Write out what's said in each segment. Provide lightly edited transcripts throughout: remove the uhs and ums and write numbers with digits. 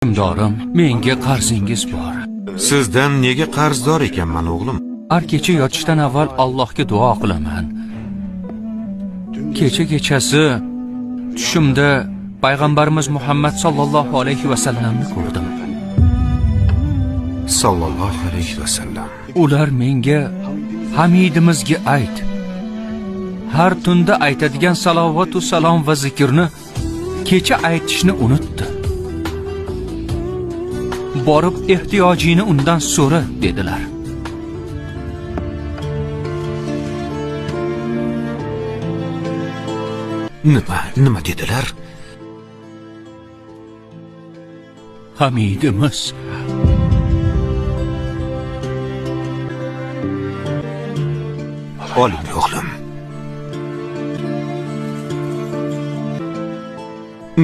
Hukmdorim, menga qarzingiz bor. Sizdan nega qarzdor ekanman, o'g'lim? Har kecha yotishdan avval Allohga duo qilaman. Kecha kechasi tushimda payg'ambarimiz Muhammad sallallohu alayhi va sallamni ko'rdim. Sallallohu alayhi va sallam. Ular menga Hamidimizga ayt. Har tunda aytadigan salovatu salom va zikrni kecha aytishni unutdi. Borib ehtiyojini undan so'ra dedilar. Nima dedilar? Hamidimiz Oling, o'g'lim.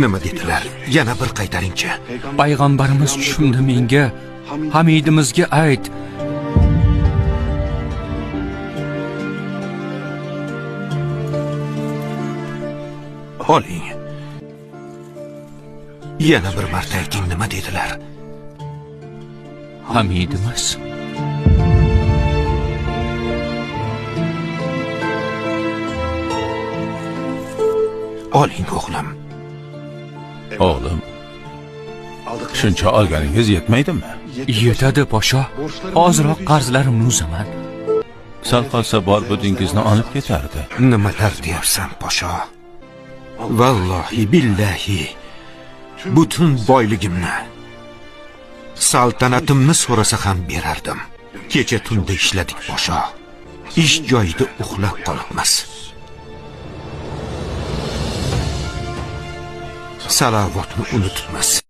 Nima dedilar? Yana bir qaytaringchi. Payg'ambarimiz tushimda menga Hamidimizga ayt. Oling. Yana bir marta ayting, nima dedilar? Hamidimiz Oling, o'g'lim. O'g'lim, shuncha olganingiz yetmaydimi? Yetadi, posho. Ozroq qarzlarimni uzaman. Sal qolsa bor budingizni olib ketardi. Nimalar deyapsan, posho? Vallohi billahi, butun boyligimni, saltanatimni so'rasa ham berardim. Kecha tunda ishladik, posho. Ish joyida uxlab qolibmiz. Salavotni unutibmiz.